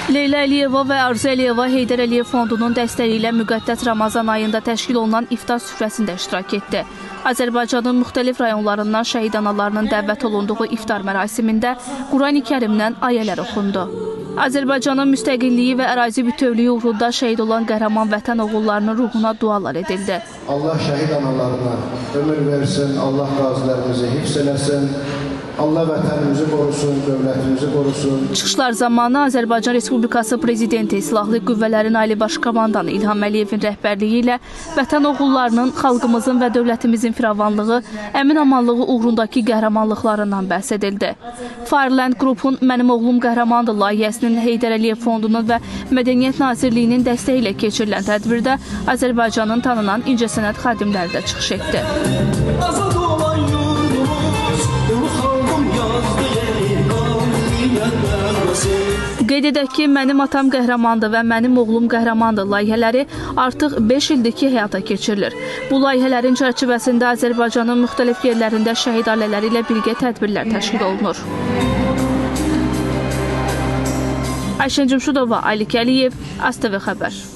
Leyla Əliyeva və Arzu Əliyeva Heydər Əliyev Fondunun dəstəyi ilə müqəddəs Ramazan ayında təşkil olunan iftar süfrəsində iştirak etdi. Azərbaycanın müxtəlif rayonlarından şəhid analarının dəvət olunduğu iftar mərasimində Qurani Kərimdən ayələr oxundu. Azərbaycanın müstəqilliyi və ərazi bütövlüyü uğrunda şəhid olan qəhrəman vətən oğullarının ruhuna dualar edildi. Allah şəhid analarına ömür versin, Allah qazilərimizi hifz eləsin. Allah vətənimizi qorusun, dövlətimizi qorusun. Çıxışlar zamanı Azərbaycan Respublikası Prezidenti Silahlı Qüvvələrin Ali Baş Komandanı İlham Əliyevin rəhbərliyi ilə vətən oğullarının, xalqımızın və dövlətimizin firavanlığı, əmin-amanlığı uğrundakı qəhrəmanlıqlarından bəhs edildi. Fireland Group'un Mənim Oğlum Qəhrəmandır layihəsinin Heydər Əliyev Fondunun və Mədəniyyət Nazirliyinin dəstəyi ilə keçirilən tədbirdə Azərbaycanın tanınan incəsənət xadimləri də çıxış etdi. Qeyd edək ki, Mənim atam qəhrəmandır və Mənim oğlum qəhrəmandır layihələri artıq 5 ildir ki, həyata keçirilir. Bu layihələrin çərçivəsində Azərbaycanın müxtəlif yerlərində şəhid ailələri ilə birgə tədbirlər təşkil olunur. Ayşən Cümşudova, Alik Əliyev, ASTV Xəbər.